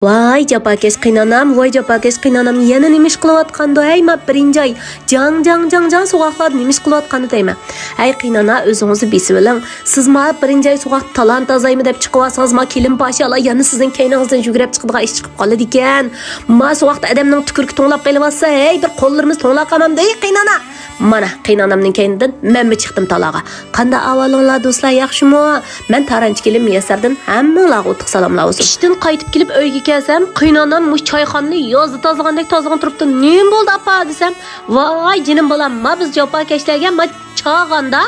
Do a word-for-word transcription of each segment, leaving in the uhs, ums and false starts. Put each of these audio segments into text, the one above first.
ۋاي جاپاكەش قېينانام، ۋاي جاپاكەش قېينانام، يەنە نېمە ئىش قىلىۋاتقاندۇ ھەي ما بىرىنچى ئاي؟ جاڭ جاڭ جاڭ جاڭ سوغۇقلاردا نېمە ئىش قىلىۋاتقاندۇ دەيمەن. ھەي قېينانا، ئۆزىڭىزنى بېسىۋېلىڭ. سىز ما بىرىنچى ئاي سوغۇقتا تالانى تازىلايمەن دەپ چىقىۋالسىڭىز، ما كېلىن پاشالا يەنە سىزنىڭ كەينىڭىزدىن يۈگۈرۈپ چىقىدىغان ئىش چىقىپ قالىدىكەن. ما سوغۇقتا ئادەمنىڭ تۈكرۈكى توڭلاپ قېلىۋاتسا، ھەي بىر قوللىرىمىز توڭلاپ قالمامدۇ ھەي قېينانا؟ مانا قېينانامنىڭ كەينىدىن مەنمۇ چىقتىم تالاغا. قانداق ئەھۋالىڭلار دوستلار، ياخشىمۇ؟ مەن تارانچى كېلىن مۇيەسسەردىن ھەممىڭلارغا ئوتلۇق سالاملار بولسۇن. ئىشتىن قايتىپ كېلىپ ئۆيگە كەلسەم، قېينانام مۇشۇ چايخانىنى يازدا تازىلىغاندەك تازىلىغان تۇرۇپتۇ. نېمە بولدى ئاپا دېسەم، ۋاي جېنىم بالام، ما بىز جاپاكەشلەرگە ما چاغاندا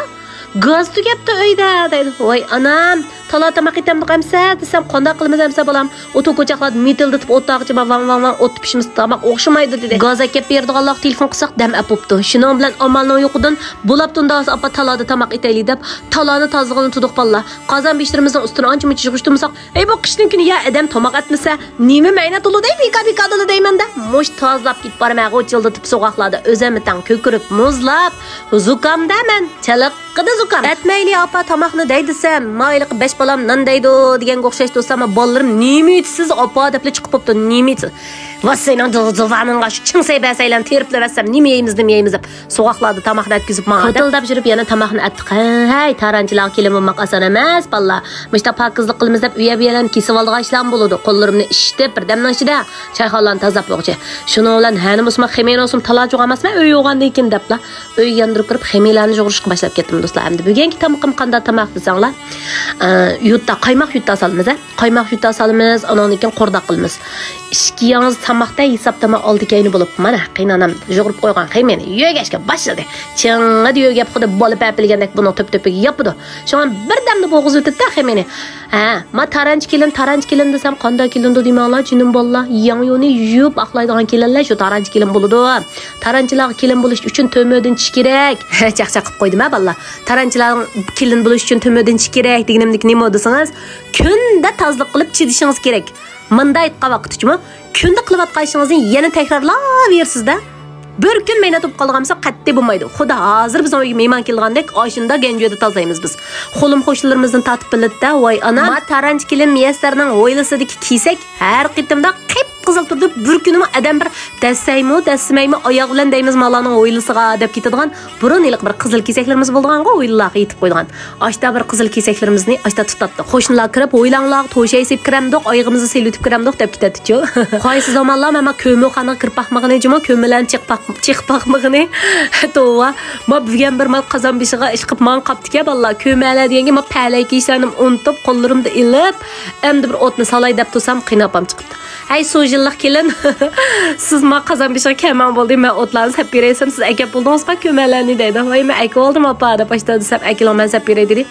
گاز تۈگەپتۇ ئۆيدە دەيدۇ. ۋاي ئانام، تالا تاماق ئېتەمدۇق ئەمسە دېسەم، قانداق قىلىمىز ئەمسە بالام؟ ئوتۇن كوچاقلاردا مىتىلدىتىپ ئوت تاغىچە باۋاڭ ۋاڭ ۋاڭ ئوت پىشىمىز تاماق ئوخشىمايدۇ دېدى. گاز ئەكەپ بېرىدىغانلارغا تېلېفون قىلساق دەم ئەپ بوپتۇ. شۇنىڭ بىلەن ئامالنىڭ يوقىدىن بولاپتۇ ئۇنداقسا ئاپا تالانى تاماق ئېتەيلى دەپ تالانى تازىلىغىلى تۇردۇق بالىلار. قازان بېشلىرىمىزنىڭ ئۈستىنى ئانچە مۇنچە يىغىشتۇرمىساق، ئەي بۇ قىشنىڭ كۈنى يا ئادەم تاماق ئەتمىسە نېمە مەينەت بولىدۇ دەي بىكا بىكا دەيمەن دە. مۇشۇ تازىلاپ كېتىپ بارىمەن غۇچىلدىتىپ سوغۇقلاردا ئۆزەممۇ تەڭ كۆكىرىپ مۇزلاپ زۇكامدا مەن چېلىق قىدى زۇكام. ئەتمەيلى ئاپا تاماقنى دەي دېسەم، ما ھېلىقى بەش بالام نان دەيدۇ دېگەنگە ئوخشاش دوستلار، ما بالىلىرىم نېمە ئېتىسىز ئاپا دەپلا چىقىپ بوپتۇ، نېمە ئېتىسىز؟ ۋاس سېنىڭ زۇۋانىڭغا شۇ چىڭ سەي بەسەيلەن تېرىپلىۋەتسەم نېمە يەيمىز نېمە يەيمىز دەپ سوغۇقلاردا تاماقنى ئەتكۈزۈپ ماڭا دەپ. كوتۇلداپ يۈرۈپ يەنە تاماقنى ئەتتۇق. ھەي تارانچىلارغا كېلىن بولماق ئاسان ئەمەس بالىلار. مۇشۇنداق پاكىزلىق قىلىمىز دەپ ئۇيەر بۇ يەرلەرنى كېسىۋالىدىغان ئىشلارمۇ بولىدۇ. قوللىرىمنى ئىششىتىپ بىردەمنىڭ ئىچىدە چايخانىلارنى تازىلاپ بولغۇچە. شۇنىڭ بىلەن ھەنە بولسىمۇ خېمىرنى بولسىمۇ تالا چوغ ئەمەسمەن ئۆي يوغاندىن كېيىن دەپلا ئۆيگە ياندۇرۇپ كىرىپ خېمىرلارنى يۇغۇرۇشقا باشلاپ كەتتىم دوستلار. ئەمدى بۈگۈنكى تامىقىم قانداق تاماق دېسەڭلار، ئە، يۇتا، قايماق يۇتا سالىمىز ھە. قايماق يۇتا سالىمىز، ئاناندىن كېيىن قورداق قىلىمىز. ئىككى ياڭزا تاماقتا ھېسابتا ما ئالدى كەينى بولۇپ، مانا قېينانام يۇغۇرۇپ قويغان خېمىرنى يۆگەشكە باشلىدى. چىڭىدە يۆگەپ خۇددى بالا پەپىلىگەندەك بۇنىڭ تۆپ-تۆپىگە ياپىدۇ. شۇڭا بىردەمدە بوغۇزى ئۆتۈپتۇ خېمىرنى. ھە، ما تارانچى كېلىن، تارانچى كېلىن دېسەم، قانداق كېلىندۇ دېمەڭلار، جېنىم بالىلار. ياڭيۇنى يۇيۇپ ئاقلايدىغان كېلىنلەر شۇ تارانچى كېلىن بولىدۇ. تارانچىلارغا كېلىن بولۇش ئۈچۈن تۆمۈردىن چىش كېرەك. چاقچاق قىلىپ قويدۇم ھە بالىلار. تارانچىلارغا كېلىن بولۇش ئۈچۈن تۆمۈردىن چىش كېرەك دېگىنىمدىكى نېمە دېسىڭىز، كۈندە تازىلىق قىلىپ چىدىشىڭىز كېرەك. مۇنداق ئېيتقان ۋاقىتتىچۇمۇ، كۈندە قىلىۋاتقان ئىشىڭىزنى يەنە تەكرارلاۋېرىسىز-دە. بىر كۈن مەينەت بولۇپ قالغانمىسا قەتئىي بولمايدۇ. خۇددى ھازىر بىزنىڭ ئۆيگە مېھمان كېلىدىغاندەك ئاشۇنداق گەنجۈدە تازىلايمىز بىز. خولۇم خوشنىلىرىمىزنى تارتىپ بىللىدى-دە، ۋاي ئانا. ما تارانچى كېلىن مۇيەسسەرنىڭ ھويلىسىدىكى كېسەك ھەر قېتىمدا قىپقىزىل تۇرىدۇ. بىر كۈنىمۇ ئادەم بىر دەسسەيمۇ، دەسسىمەيمۇ، ئاياغ بىلەن دەيمىز مالارنىڭ ھويلىسىغا دەپ كېتىدىغان. بۇرۇن ھېلىقى بىر قىزىل كېسەكلىرىمىز بولىدىغانغۇ، ھويلىلارغا يېتىپ قويىدىغان. ئاشتا بىر قىزىل كېسەكلىرىمىزنى ئاشتا تۇتاتتۇق. قوشنىلار كىرىپ، ھويلاڭلارغا توشاي سېلىپ كىرەمدۇق، ئايىغىمىزنى سېلىۋېتىپ كىرەمدۇق دەپ كېتەتتىچۇ. قايسى زامانلار مانا كۆمۈرخانىغا كىرىپ باقمىغىنى جۇمۇ، كۆمۈرلەرنى چېقىپ باق-، چېقىپ باقمىغىنى. توۋا، ما بۈگۈن بىر ما قازان بېشىغا ئىشقىپ ماڭا قاپتىكەن بالىلار. كۆمەلە دېگەنگە ما پەلەي كىيىشلەرنى ئۇنتۇپ، قوللىرىمدا ئېلىپ، ئەمدى بىر ئوتنى سالاي دەپ تۇرسام، قېيىنئاپام چىقىپتۇ. ھەي سۇژىنلىق كېلىن، سىز ما قازان بېشىغا كەلمەڭ بولدى، مەن ئوتلارنى سەپ بېرەي دېسەم، سىز ئەكەپ بولدىڭىزغا كۆمەلەرنى دەيدۇ. ۋاي مەن ئەكىۋالدىم ئاپا دەپ ئاشتا دېسەم، ئەكېلىڭ مەن سەپ بېرەي دېدى.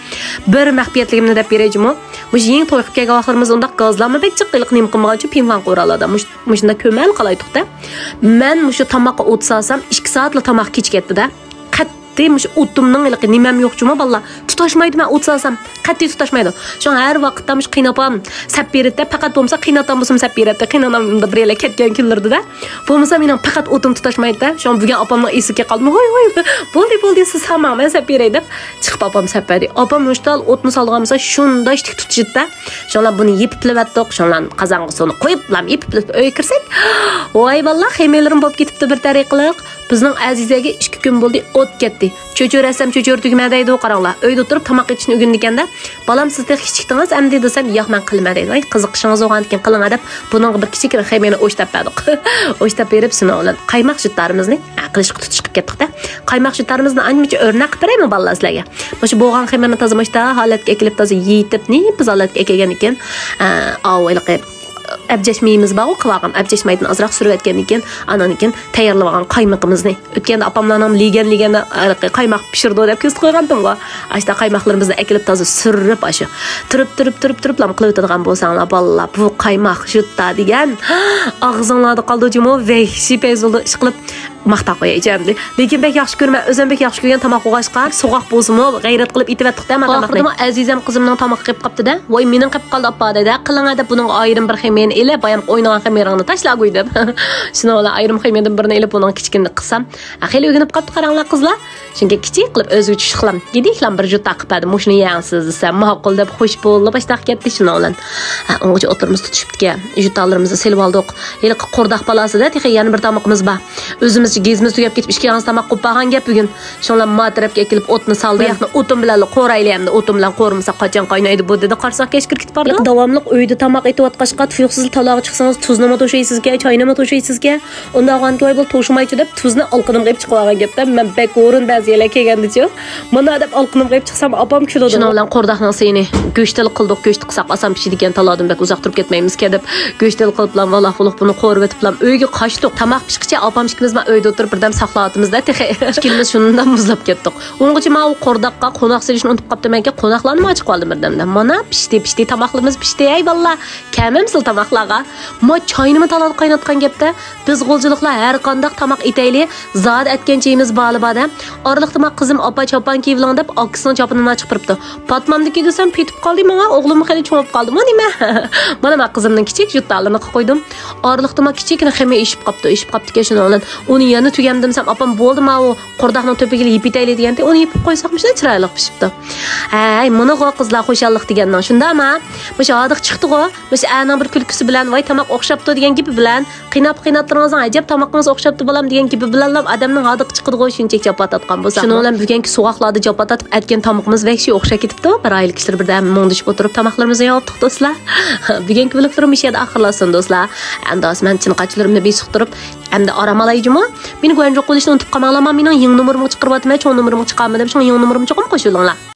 بىر مەخپىيەتلىكىمنى دەپ بېرەي جۇمۇ. مۇشۇ يېڭى توي قىلىپ كەلگەن ۋاقىتلىرىمىزدا ئۇنداق گازلارمۇ بەك جىق ھېلىقى نېمە قىلمىغانچۇ، پىنفان قورالاردا مۇش-، مۇشۇنداق كۆمەلە قالايتۇقتا. مەن مۇشۇ تاماققا ئوت سالسام، ئىككى سائەتلا تاماق كېچىكەتتى-دە. قەتئىي مۇشۇ ئوتۇمنىڭ ھېلىقى نېمەم يوق جۇمۇ بالىلار. تۇتاشمايدۇ مەن ئوت سالسام. قەتئىي تۇتاشمايدۇ. شۇڭا ھەر ۋاقىتتا مۇشۇ قېيىنئاپام سەپ بېرىدىدە، پەقەت بولمىسا قېيىنئاتام بولسىمۇ سەپ بېرەتتى. قېيىنئانام بىر يەرلەر كەتكەن كۈنلىرىدە. بولمىسا مېنىڭ پەقەت ئوتۇم تۇتاشمايدىدە. شۇڭا بۈگۈن ئاپامنىڭ ئېسىگە قالدىم. ھوي، ھوي، بولدى، بولدى، سىز سالماڭ، مەن سەپ بېرەي دەپ چىقىپ ئاپام سەپ بەردى. ئاپام مۇشتال ئوتنى سالغان بولسا شۇنداق ئىشتىك تۇتۇشىدىدە. شۇڭا بۇنى يېپىپلىۋەتتۇق. شۇڭا قازانغا سۇنى قويۇپلا يېپىپلىۋېتىپ ئۆيگە كىرسەك، ۋاي بالىلار خېمىرلىرىم بولۇپ كېتىپتۇ بىر تەرىقىلىق. بىزنىڭ ئەزىزەگە ئىككى كۈن بولدى ئوت كەتتى. چۆچۈرەتسەم چۆچۈرىدىگۈمەن دەيدۇ، قاراڭلار. ئۆيدە ئولتۇرۇپ تاماق ئېتىشنى ئۆگىنىدىكەن-دە. بالام، سىز تېخى كىچىكتىڭىز ئەمدى دېسەم، ياق، مەن قىلىمەن دەيدۇ. ۋاي، قىزىقىشىڭىز بولغاندىكىن قىلىڭە دەپ، بۇنىڭغا بىر كىچىككىنە خېمىرنى ئوشتاپ بەردۇق. ئوشتاپ بېرىپ، شۇنىڭ بىلەن قايماق شۇتارىمىزنى، ھە، قىلىشقا تۇتۇشقا كەتتۇق-دە. قايماق شۇتارىمىزنى ئانچە-مۇنچە ئۆرنەك قىلىپ بېرەيمۇ بالىلار سىلەرگە؟ مۇشۇ بولغان خېمىرنى تازا مۇشۇنداق ھالەتكە ئەكېلىپ، تازا يېيىتىپ، نېپىز ھالەتكە ئەكەلگەندىن كېيىن، ئە، ئاۋۇ ھېلىقى ئەبجەش مېيىمىز بارغۇ، قىلىۋالغان ئەبجەش مايدىن ئازراق سۈرۈۋەتكەندىن كېيىن، ئانان كېيىن تەييارلىۋالغان قايمىقىمىزنى. ئۆتكەندە ئاپاملارنىڭ لېگەن-لېگەن قايماق پىشۇرىدۇ دەپ كۆرسىتىپ قويغانتىمغۇ. ئاشتا قايماقلىرىمىزنى ئەكېلىپ تازا سۈرۈپ، ئاشۇ تۈرۈپ، تۈرۈپ، تۈرۈپ، تۈرۈپلام قىلىۋېتىدىغان بولساڭلار بالىلار، بۇ قايماق شۇتا دېگەن ئاغزىڭلاردا قالىدۇ جۇمۇ، ۋەھشىي پەيز بولىدۇ. ئىشقىلىپ، ماختاپ قويايچۇ ئەمدى. لېكىن بەك ياخشى كۆرىمەن، ئۆزۈم بەك ياخشى كۆرگەن تاماق بولغاچقا، سوغۇق بولسىمۇ غەيرەت قىلىپ ئېتىۋەتتۇق-دە، ما تاماقنى. ئاخىرىدىمۇ ئەزىزەم قىزىمنىڭ تامىقى قېلىپ قاپتۇ-دە، ۋاي مېنىڭ قېلىپ قالدى ئاپا دەيدۇ، قىلىڭە دەپ بۇنىڭغا ئايرىم بىر خېمىيەنى ئېلىپ، بايامقى ئوينىغان خېمىيەڭنى تاشلاپ قويدۇم. شۇنىڭ بىلەن ئايرىم خېمىيەدىن بىرنى ئېلىپ ئۇنىڭ كىچىكىنى قىلسام، ھە، خېلى ئۆگىنىپ قاپتۇ قاراڭلار قىزلار. چۈنكى كىچىك قىلىپ ئۆزىگە چۈشلۈك قىلام. يېدىكلام بىر جۈت تاقىپ بەردى، مۇشۇنى يەڭسىز دېسەم، ماقۇل دەپ خۇش بولدى، باشلاپ كەتتى شۇنىڭ بىلەن. ھە، ئۇنغىچە ئوتتۇرىمىز تۇتۇشۇپتىكەن. جۈتالىرىمىزنى سېلىپ ئالدۇق. ھېلىقى قورداق بالاسىدا تېخى يەنە بىر تامىقىمىز بار. ئۆزىمىزچە گېزىمىز تۈگەپ كېتىپ، ئىككى ئاغزىنى تاماق قوپارغان گەپ بۈگۈن. شۇڭلا ما تەرەپكە ئەكېلىپ ئوتنى سالدى. بۇ ياقنى ئوتۇن بىلەنلا قورايلى ئەمدى، ئوتۇن بىلەن قورۇمىساق قاچان قاينايدۇ بۇ، دېدى، قارىساق كەچ كىرىپ كېتىپ بارىدۇ. داۋاملىق ئۆيدە تاماق ئېتىۋاتقاچقا، تۇيۇقسىز تالاغا چىقسىڭىز، تۇزنىمۇ توشۇيسىزكەن، چاينىمۇ توشۇيسىزكەن. ئۇنداق بولغانكى، ۋاي بۇ توشۇمايچۇ دەپ، تۇزنى ئالقىنىمغا ئېلىپ چىقىۋالغان گەپتە، مەن بەك ھۇرۇن بەزى يەرلەر كەلگەندىچۇ. مانا دەپ ئالقىنىمغا ئېلىپ چىقسام، ئاپام كۈلىدۇ. شۇنىڭ بىلەن قورداقنىڭ سىيىنى، گۆشتىلا قىلدۇق، گۆشتە قىلساق ئاسان پىشىدىكەن، تالادىن بەك ئۇزاق تۇرۇپ كەتمەيمىزكەن دەپ، گۆشتىلا قىلىپلا ۋالاق-ۋۇلۇق بۇنى قورۇۋېتىپلا ئۆيگە قاچتۇق. تاماق پىشقىچە ئاپام ئىككىمىز مانا ئۆيدە ئولتۇرۇپ بىردەم ساقلاۋاتىمىز-دە تېخى. ئىككىمىز شۇنداق مۇزلاپ كەتتۇق. ئۇنغىچە ماۋۇ قورداققا قوناق سېلىشنى ئۇنتۇپ قاپتىمەنكى، قوناقلارنىمۇ چىقىۋالدىم بىردەمدە. مانا پىشتى، پىشتى، تاماقلىرىمىز پىشتى. ھەي بالىلار، كەلمەمسىلە تاماقلارغا. ما چاينىمۇ تالادا قايناتقان گەپتە. بىز غۇلجىلىقلار ھەر قانداق تاماق ئېتەيلى، زادى ئەتكەن چېيىمىز بارلا بار-دە. ئارىلىقتا ما قىزىم ئاپا چاپان كىيىۋېلىڭ دەپ ئاكىسىنىڭ چاپىنىنى چىقىرىپتۇ. پاتمامدىكى دېسەم پېتىپ قالدى ماڭا، ئوغلۇممۇ خېلى چوڭاپ قالدىمۇ نېمە؟ مانا ما قىزىمنىڭ كىچىك جۈتالىرىنى قىلىپ قويدۇم. ئارىلىقتا ما كىچىككىنە خېمىيە ئېشىپ قاپتۇ، ئېشىپ قاپتىكەن شۇنىڭ بىلەن. ئۇنى يەنە تۈگەمدىم دېسەم ئاپام بولدى ماۋۇ قورداقنىڭ تۆپىگىلا يېپىۋېتەيلى دېگەنتى، ئۇنى يېپىپ قويساقمۇ شۇنداق چىرايلىق پىشىپتۇ. ھەي، مانا غۇ قىزلار خۇشاللىق دېگەننىڭ. شۇنداقما؟ مۇشۇ ھاردۇق چىقتىغۇ، مۇشۇ ئەرنىڭ بىر كۈلكىسى بىلەن، ۋاي تاماق ئوخشاپتۇ دېگەن گېپى بىلەن، قىيناپ قىيناتلىرىڭىزنىڭ ئەجەب تامىقىڭىز ئوخشاپتۇ بالام دېگەن گېپى بىلەنلا ئادەمنىڭ ھاردۇقى چىقىدىغۇ، شۇنچىلىك جاپا تارتقان بولساق. شۇنىڭ بىلەن بۈگۈنكى سوغۇقلاردا جاپا تارتىپ ئەتكەن تامىقىمىز ۋەھشىي ئوخشاپ كېتىپتۇ. بىر ئائىلە كىشىلىرى بىردەم مۇڭدىشىپ ئولتۇرۇپ تاماقلىرىمىزنى يەۋاپتۇق دوستلار. بۈگۈنكى ۋلوگلىرىم مۇشۇ يەردە ئاخىرلاشسۇن دوستلار. ئەمدى ھازىر مەن چىنە قاچىلىرىمنى بېسىقتۇرۇپ، ئەمدى ئارام ئالاي جۇمۇ. مېنى گۇەنجۇق بولۇشنى ئۇنتۇپ قالماڭلار، مانا مېنىڭ يېڭى نومۇرۇمغا چىقىرىۋاتىمەن، چوڭ نومۇرۇمغا چىقارمىدىم، شۇڭا يېڭى نومۇرۇمغا چوقۇم قوشۇلۇڭلار.